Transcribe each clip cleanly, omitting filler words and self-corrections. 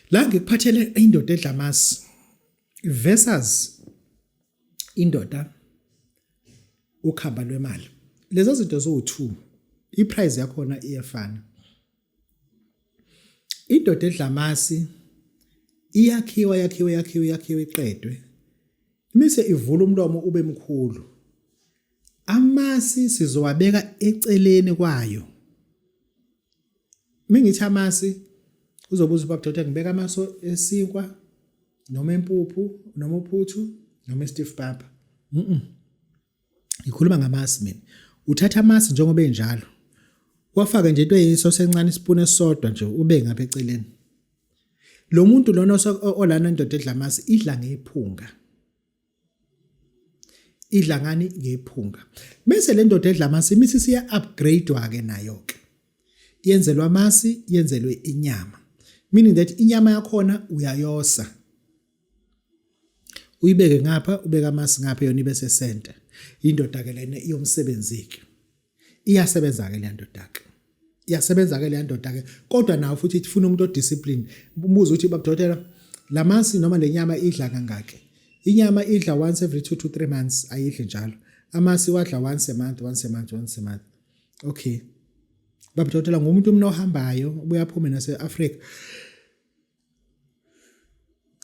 La ngikuphathele indoda edla amasi versus indoda ukhamba lwemali. Lezo zinto ziwu-2, iprice yakhona iyefana. Indoda edla amasi iyakhiwa, yakhiwe, yakhiwe, yakhiwe, iqedwe, mise ivula umlomo ube mkhulu. Amasi sizowabeka eceleni kwayo. Mingithi amasi, uzobuza ubaba Dota, ngibeka amaso esinkwa noma empuphu noma uphuthu noma istiff papa? Ngikhuluma ngamasi mina. Uthatha amasi njengoba enjalo, wafake nje into eyisosi encane, isipuni esisodwa nje, ube ngapha eceleni. Lo muntu lona olana, indoda edla amasi, idla ngephunga. Idla ngani? Ngephunga. Bese le ndoda edla amasi imisi siya upgradewa ke nayo ke, yenzelwa amasi, yenzelwe inyama, meaning that inyama yakhona uyayosa, uyibeke ngapha, ubeka amasi ngapha, yona ibe sesenta. Indoda ke lena iyomsebenzi ke, iyasebenza ke le ndoda ke, iyasebenza ke le ndoda ke. Kodwa nawo futhi ifuna umuntu odiscipline. Umbuzo uthi, babudokotela, lamasi noma lenyama idla kangaki? Inyama idla once every 2 to 3 months, ayidli njalo. Amasi wadla once a month, once a month, once a month. Okay, babudokotela, ngumuntu mina ohambayo, ubuya aphume nase-Afrika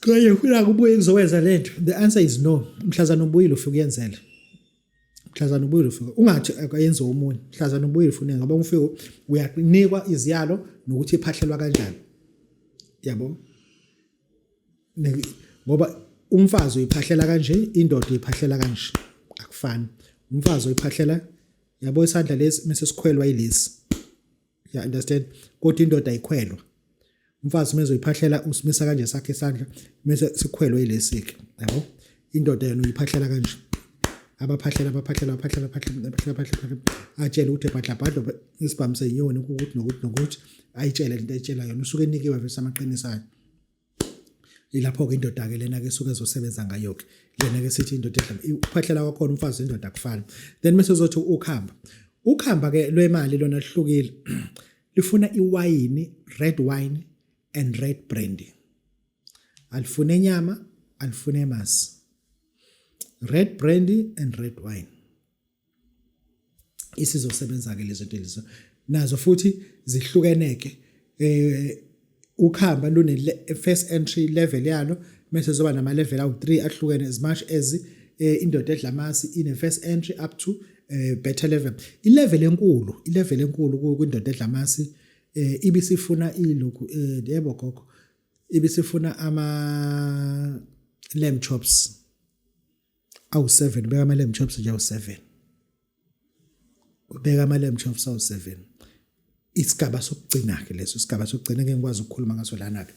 kanye, ufuna kubuye kuzokwenza lento? The answer is no. Mhlazana ubuyile, ufike uyenzela. Mhlazana ubuyile, ufike, ungathi ayenze omunye. Mhlazana ubuyile, ufune, ngoba ufike uyanikwa iziyalo nokuthi iphahlelwa kanjani, yabo, ngoba umfazi uyiphahlela kanje, indoda uyiphahlela kanje, akufani. Umfazi uyiphahlela, yabo, isandla lesi mase sikhwelwa yilesi, you understand? Kodwa indoda ayikhwelwa. Umfazi uma ezoyiphahlela usimisa kanje sakhe isandla, bese sikhwelwe yilesi-ke, yabo. Indoda yona uyiphahlela kanje, abaphahlela, abaphahlela, abaphahlela, abaphahlela, abaphahlela, abaphahlela, atshele ukuthi bhadla bhadla isibhamu senyoni, ukuthi nokuthi nokuthi, ayitshele lento ayitshela yona. Usuke enikiwe vese amaqiniso ayo. Ilapho-ke indoda-ke lena-ke esuke ezosebenza ngayo-ke lena-ke sithi indoda edla ukuphahlela kwakhona umfazi, indoda akufani. Then mase uzothi ukhamba, ukhamba-ke lwemali lona lihlukile, lifuna iwayini, red wine and red brandy. Alifune inyama, alifune amasi, red brandy and red wine. Isizosebenza ke lezo zinto lezo, nazo futhi zihlukeneke. Ukhamba lune first entry level yalo, bese zoba nama level awu3 ahlukene, as much as indoda edla amasi ine first entry up to better level. I-level enkulu, i-level enkulu kwindoda edla amasi ibisifuna ilokhu, yebo gogo, ibisifuna ama lamb chops awu7. Beka ama lamb chops nje awu7, ubeka ama lamb chops awu7. Isigaba sokugcina ke leso, isigaba sokugcina ngeke ngikwazi ukukhuluma ngaso lana ke.